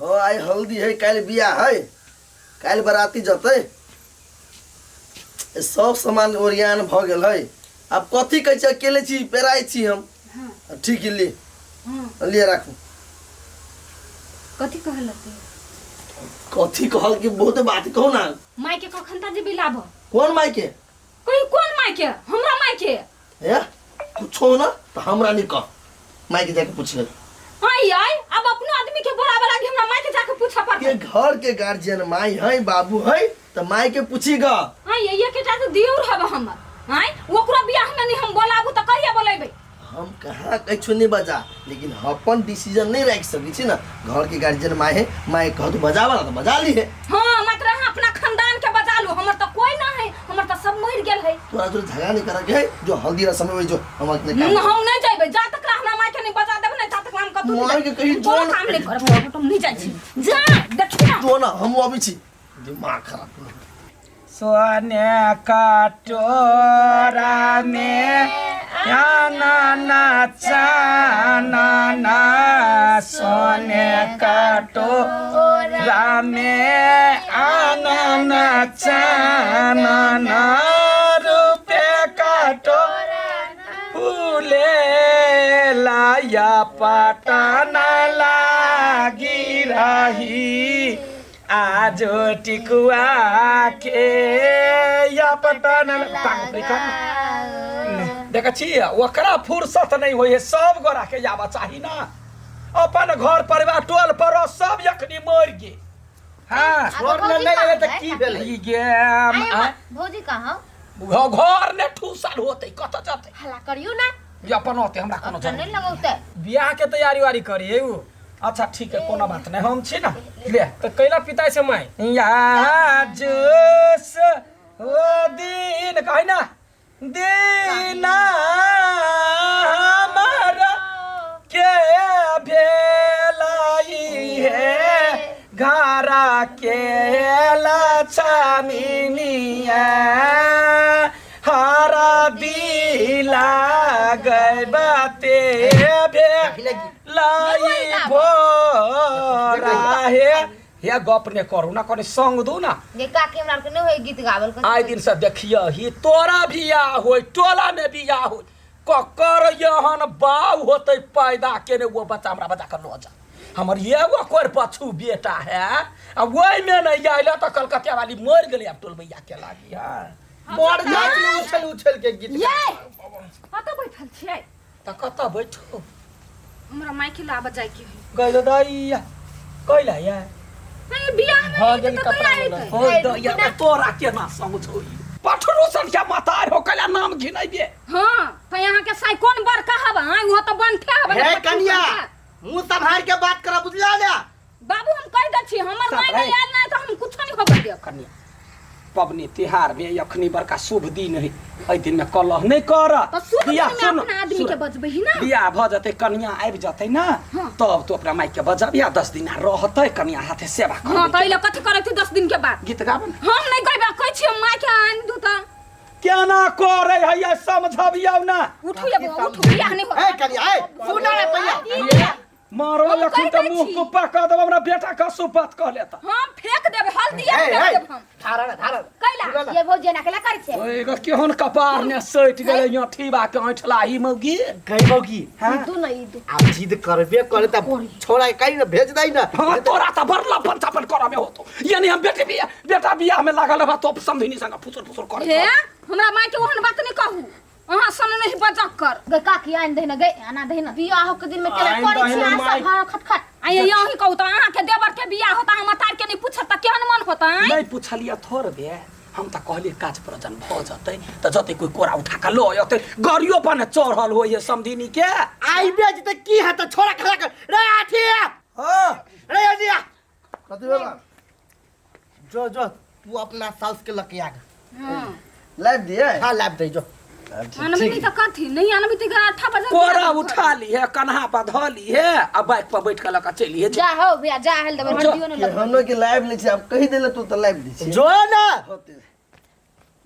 हाँ आइ हल्दी है काल्हि बियाह है काल्हि बराती जतै सब सामान ओरियान भऽ गेल है आब कथी कहै छी अकेले छी पेराइ छी हम ठीक है ले लिए राखू कथी कहलक कथी कहल कि बहुत बात कहू ना माय के कखन ता जेबी लाभ कोन माय के कहीं कोन माय के हमरा माय के हे कुछो ना तो हमरा नहीं कह माय के जाके पूछ ले आई आई अब अपनो आदमी के बोलाबे लागी हमरा माय के जाके पूछे पड़तै के घर के गार्जियन माय है बाबू है तो माय के पूछी गा आई ये के जाके दियो रहब हमर आई ओकरो बियाह में नहीं हम बोलाबू त कहिया बोलेबै हम कहाँ कछु नहीं बजा लेकिन अपन डिसीजन नहीं रख सकी छी ना घर के गार्जियन माय है माय कह तो बजावा ना तो बजा ली है हाँ मात्र अहाँ अपना खानदान के बजा लू हमर तो कोई ना है हमर तो सब मर गेल है तोरा जो झगड़ा नहीं करे के है जो हल्दी रसम में जो हम अपने काम हम नहीं जाइबे जा तक हमरा माय के नहीं बजा देब नहीं ता तक हम कतौ माय के कहीं कोनो जो काम नहीं करब हम नहीं जाइ छी जा देखी ना जो ना हम अभी छी दिमाग खराब कर सोने कटोरा में आना नाचाना ना सोने कटोरा में आना नाचाना ना रूपे कटोरा फूले लाया पटाना लागी रही आज टिकुआ के या पता न देख छी ओकरा फुर्सत नहीं होय है सब गोरा के आबा चाही ना अपन घर परिवार टोल पड़ोस सब यखनी मर गे हाँ छोड़ ने नहीं एलै तऽ की भेलै ई गेम आ भौजी कहाँ घर ने ठूसल होतै कतऽ जतै हल्ला करियौ ना ई अपन होतै हमरा कोनो अपना जरूरत नहीं लगौते बियाह के तैयारी उयारी करी उ अच्छा ठीक है कोनो बात नहीं हम छी ना ले तऽ कैला पिताइ से माय या जोश ओ दिन कहे ना दीना हमारा के भेलाई है घरा के लक्ष्मीनिया हरा दिला गए बाते भे लाई भोरा हे हे गप ने करू ना कनी संग दू ना गे काकी हमरा आरके नहीं होय गीत गावल कथी आइ दिन से देखिय ही तोरा बियाह होय टोला में बियाह होय ककर यहन बाउ होतै पैदा केने वो बच्चा हमरा बचा कर लऽ जा हमर एगो कोर पछू बेटा है आ ओहिमे नहि आयल तऽ कलकतिया वाली मरि गेलै आब टोलबैया के लागी है मर जाइत ने उछल उछल के गीत ये कतऽ बैठल छियै तऽ कतऽ बैठू हमरा मायके लाबऽ जाइके है गई दैया कैला या नहीं बियाह में भऽ नहीं गेल तऽ कपड़ा कहिया लत्ता। अयतै ओ दैया तोरा केना समझौ ई? पठरो सन के मतार हो कैला नाम घिनैबे हाँ तऽ अहाँके साइ कोन बड़का हब आँय उहो तऽ बनते हब हे कनिया मुंह सम्हार के बात कर बुझला ने बाबू हम कहि दै छी हमर माय नहि आयल नहि तऽ हम कुछो नहि होबऽ देब कनिया पबनी तिहार में अखनी बड़का शुभ दिन है एहि दिन में कलह नहीं कर तऽ शुभ दिन बियाह में सुन अपना आदमी सुन। के बजबै ही ना बियाह भऽ जेतै कनिया आबि जेतै ना हाँ। तब तू अपना माय के बजबिया 10 दिन रहतै कनिया हाथे सेवा हाँ करबै तऽ एहि लए कथी करै छी 10 दिन के बाद गीत गाबन हम नहि गयबै कहै छी हम माय के आनि दू तऽ केना करे है ये समझबियौ ना उठू ये बौआ उठू बियाह नहि ए होत कनिया ए सुन रे भैया मारो हम अखन कहि तऽ दै मुँह छी। कुप्पा कऽ देब हमरा बेटा के सुपत कह लेता हम फेंक देब हल्दी ए, फेंक ए। देब हम धारा ना धारा कैला ये भौजी एना केला करै छै ओए गो केहन कपार ने सटि गेलै यहाँ ठीबा के ऐठलाही मौगी गई मौगी हाँ दू न ई दू आब जिद करबे करे त छोड़ा के कहीं ना भेज दई ना हाँ तोरा तऽ बड़ लपन चपन करऽ में होतो यानी हम बेटी बियाह बेटा बियाह में लागल रहबा तो समधिनी संग फुसुर फुसुर करे हे हमरा माय के ओहन बात नहि कहू अहाँ सन नहीं बजक कर गई काकी आनि दही न गई आना दही न बियाह के दिन में केना आनि करै दही छी न अहाँ माय। सब घर खटखट आइ यही कहू तऽ अहाँके देवर के बियाह होता हम तार के नहीं पूछत तऽ केहन मन होता आँय? नहीं पूछलिए थोड़ बे हम तऽ कहलिए काज प्रजन भऽ जतै तऽ जतै कोई कोरा उठा कऽ लऽ अतै गाड़ियो पर ने चढ़ल होइए समधिनी के आइबे जते की है त छोड़ा खड़ा कर रे आठी हाँ रे अजिया कथी भेल जो जो तू अपना साउस के लके आ हाँ लाइव दिए हां लाभ दे जो अनबी नहीं तऽ कथी नहीं अनबी तऽ 8 बजे कोरा उठा लिए कन्हा पर धऽ लिए आ बाइक पर बैठ कऽ लऽ कऽ चलि जा हो भैया जा हेल देबै हल्दियो न लगबै हमनो के लाइव लै छी आब कहि देले तू तऽ लाइव दै छी जो ना होते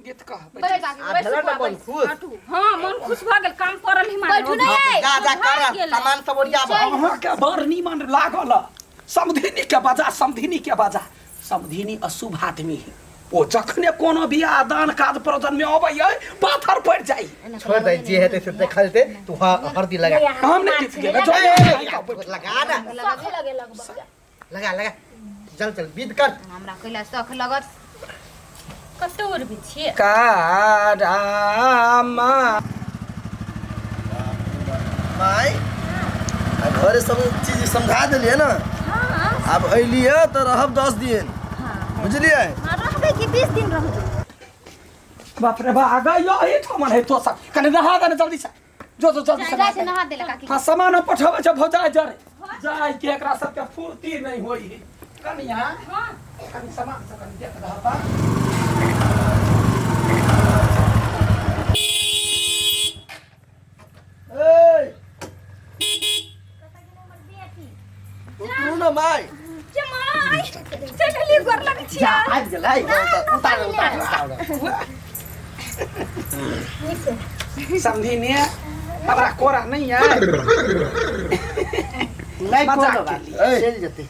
गीत कह बैठ काकी आ बैठ भेला ना मन खुश हटू हाँ मन खुश भऽ गेल काम करल ही मारे बैठू ने जा जा कर गेल। सामान सब ओरिया अहाँके बड़ नीमन लागल। समधिनी के बजा, समधिनी के बजा। समधिनी अशुभ आदमी है, ओ जखने कोनो बियाह दान काज प्रयोजन में अबै है पाथर पड़ जाई। छोड़ दे जे हेतै से देखल जेतै, तू हरदी लगा। हम नहीं जीत गेबै, जो लगा ना, शख लगे लगभग। लगा लगा, चल चल विध कर। हमरा कैला शख लगत? कतौ भी छियै कारामा। माय आ घरे सब चीज समझा देलियै ना? आब अलियै तऽ रहब 10 दिन, बुझलियै? हाँ, रहबै कि 20 दिन रहबै? बाप रे बा, आगा यो ही ठमन है तो सब कने नहा दे ने जल्दी से, जो जो जल्दी से जाइ छै नहा देला काकी। हाँ, सामान हम पठाबै छै भौजाई जरे जाय के, एकरा सबके फुर्ती नहीं होई है। कनिया कनि सामान सब कनि देख दहता। ए उतरू ना माय। के my चलली गोर लग छियै। आबि गेलै, उतार उतार उतार। समझी ने हमरा कोरा नहीं है। नहीं मजाक कोनो बात, के लिए। चलि जेतै।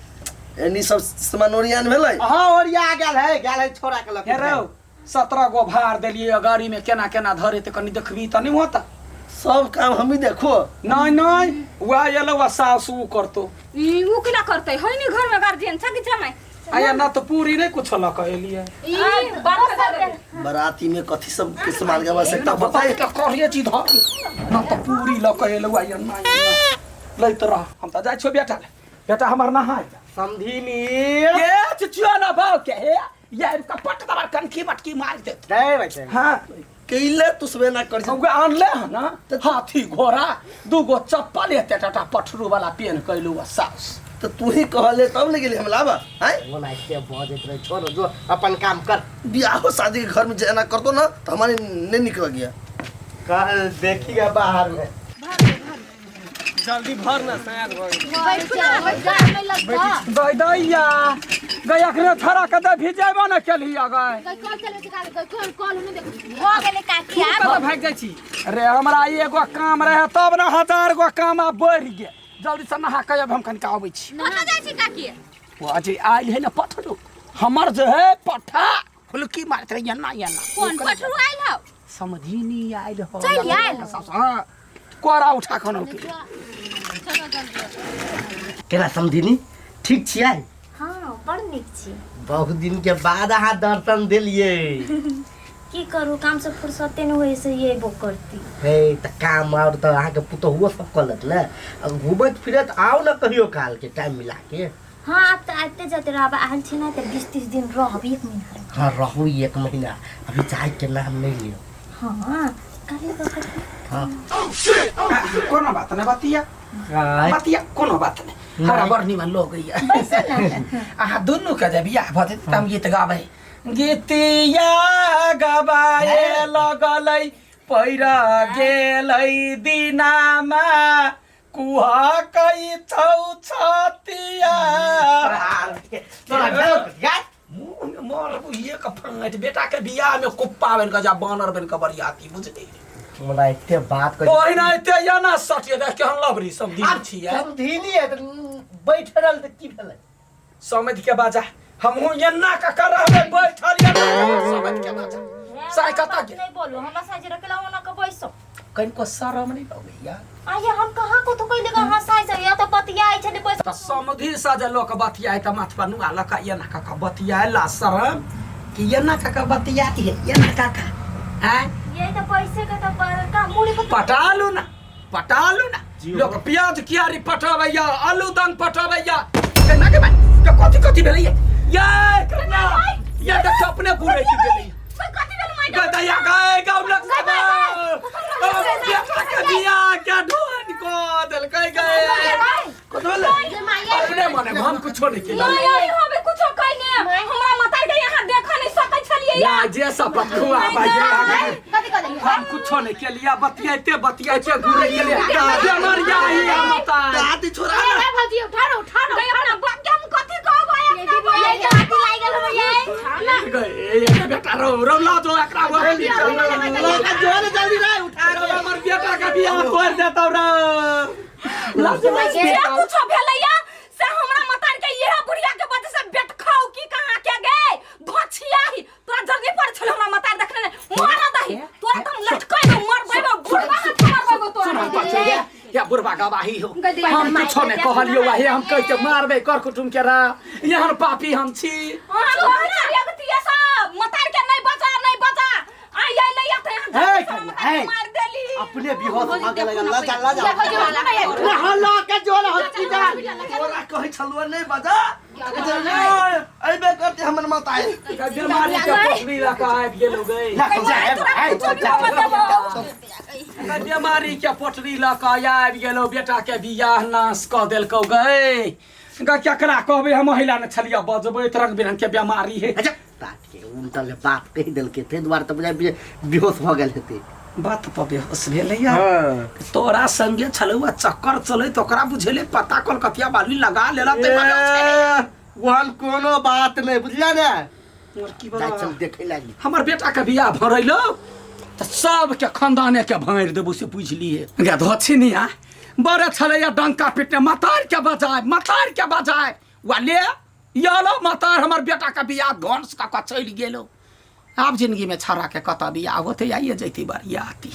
एनी सब सामान ओरियान भेलै? हाँ ओरिया गेल है, गेल है छोड़ा के लऽ हे रौ, 17 गो भार देलियै गाड़ी में, केना केना धरे ते कनि देखबी तऽ नहीं होता? सब काम हमही देखो। नहीं नहीं, वएह एलौ आ सासु उ करतो। ई उ केना करतै? है नी घर में गार्जियन छ कि जमाई आया ना तऽ पूरी नहीं कुछ लऽ कऽ एलियै। ई बात कर बराती में कथी सब के सामान के आवश्यकता तऽ बताई? बताई तऽ करिए छी धर ना तऽ पूरी लऽ कऽ एलौ आया ना लैत रह, हम तऽ जाइ छियौ बेटा ले, बेटा हमर नहाय समधिनी के चिचिया ना बाव के हे ये कपट दबा कनखी मटकी मार देत। दे बैठे। हाँ कैले तू सब एना कर? उहे आनले हन ना हाथी घोड़ा, दूगो चप्पल एते टाटा पठरू वाला पेन कैलू आ सास। तऽ तू ही कहले तब ने गेली हम लाबा आय। ओनाहिते बजैत रहै, छोड़ जो अपन काम कर। बियाहो शादी के घर में जे एना करतो ना तऽ हमारे नहीं निकल गया। कल देखिए बाहर में। जल्दी भर ना, शायद भर। बैठू ना, गाय में लगता। गई दैया गई अखने थोड़ा के दे भिजेबो न केलिया गई। गई कल चले छै गई कल कल नहीं देखै छी। हो गेलै काकी आब। कतऽ भागि जाइ छी? अरे हमरा एगो काम रहे तब ने 1000 गो काम आब बढ़ि गेल। जल्दी से नहा के अब हम कनिका अबै छी। कतऽ जाइ छी काकी? ओ जे आयल है ने पठरू हमर जे है पठा हुलकी मारैत रहे एना एना। कोन पठरू आयल हौ? समधिनी आयल हौ। चलि आयल? हाँ, कोरा उठा कऽ अनलकै। केना समधिनी, ठीक छियै? हाँ, बड़ नीक छी। बहुत दिन के बाद अहाँ दर्शन देलियै। की करू, काम से फुर्सते नहीं होय से ये बो करती। हे तऽ काम और तऽ अहाँके पुतोहुओ सब कऽ लेत ने, आ घूमैत फिरैत आउ ने कहियो काल के टाइम मिला के। हाँ, आब तऽ आबिते जाते रहब, आयल छी ना तऽ 20-30 दिन रहब, 1 महीना रहब। हाँ रहू 1 महीना, अभी जाय के नाम नहीं लियो। हाँ काल्हि बखत। हाँ कोनो बात नहीं बतिया बतिया, कोनो बात नहीं, हमरा बड़ निमन लोग है। अहाँ दुनू के जे बियाह भऽ जेतै तऽ हम गीत गाबै, गीतिया गबाए लगलै पैरा गेलै दिनामा कुहकै छौ छतिया। तोरा भेल यार मुँह में मारबू एक फाँटि, बेटा के बियाह में कुप्पा बनि कऽ जा बानर बनि कऽ बरियाती, बुझली? हमरा एते बात कह ओहिना एते एना सटिए देख केहन लबरी समधिनी छियै। समधिनी है तऽ बैठ रहल तऽ की भेलै? समझ के बाजा, हमहूँ एना कऽ कऽ रहबै बैठल एना कऽ, समझ के बाजा। साय कतऽ गेल? नहीं बोलू, हमरा साइज रखेला ओना के बैसो। कनिको शरम नहीं लगैया? आये हम कहाँ को तो कहले कहाँ साइज या तो बतियाई छले बैस। तऽ समधि से जे लोक बतियाइ तऽ माथ पर नुआ लऽ कऽ एना कऽ कऽ बतियाइ ला शरम कि एना कऽ कऽ बतियाइ है एना कऽ कऽ आँय? ये तो पैसे के तो बड़का मूड़ी को पटा लू ना, पटा लू ना। लोक प्याज कियारी पटबैया, आलू दंग पटबैया, केना के भाई के कथी कथी भेलैया ये कन्या ये देख अपने बुरै की गेलै। कथी भेल my? गदैया गए गौलक सब बेटा के बियाह के ढोन को देलकै गए। कथी भेलै? अपने मने हम कुछो नहीं केलियै। नहीं नहीं, हमे कुछो कहने हमरा माता के यहाँ देख नहीं सकै छलियै। ना जे सब बतखुआ भाई कथी कह देलियै? हम कुछो नहीं केलियै, बतियाइते बतियाइते घुरै गेलियै बेमरिया ही माता। दादी छोड़ा ना। ए भौजी उठा रो, उठा रो। गई अपना बाप के हम कथी कहबै? अपना बाप ये तो हाथी लाग गेल हम ये। गए ये बेटा रो रो ला जो एकरा वही लड़का जो ने जल्दी रे उठा रो, हमर बेटा के बियाह तोड़ देतौ रो। जे कुछो भेलैया से हमरा माता के गवाही हो। गदी हम माई कुछो नहीं कहलियो, वही हम कह के मारबे कर कुटुम के रा यहाँ पापी हम छी। अहाँ कहै छियै अगतिया सब मतार के नहीं बचा, नहीं बचा। आई आई ले आते हैं। हे कन्या, हे। मार देली। अपने बेहोश भऽ गेलै, लजा लजा। भौजी, भौजी, ना हल्ला के जोर हॉस्पिटल। तोरा कहै छलुआ नहीं बजा, अइबे करते हमर माता। बीमारी के पटरी लऽ कऽ आबि गेलौ गई। ना जा, हे, कुछो भी मत देबो। बीमारी के पटरी लऽ कऽ आबि गेलौ, बेटा के बियाह नाश कऽ देलकौ गई। केकरा कहबै, हम महिला ने छलियै बजबैत, रंग बिरंग के बीमारी है। अच्छा बात के उल्टल बात कहि देलकै, ताहि दुआरे तऽ बुझाइ बेहोश भऽ गेल हेतै। बात पर बेहोश भेलैया। हँ। तोरा संगे छलौ आ चक्कर चलै तऽ ओकरा बुझेले पता कलकतिया बाली लगा लेला ते बेहोश भेलैया। ए, ओहन कोनो बात नहि बुझलियै ने। और की जाइ बला चल देखै लागी। हमर बेटा के बियाह भरैलो तऽ सबके खानदाने के भरि देबो से बुझलिए। गे धोछिनिया बड़े छलैया डंका पिटने, मतार के बजाय, मतार के बजाय वा ले यलो मतार हमर बेटा के बियाह घंस कऽ कऽ चलि गेलो। आब जिंदगी में छड़ा के कतऽ बियाह होतै, आइए जैती बरियाती।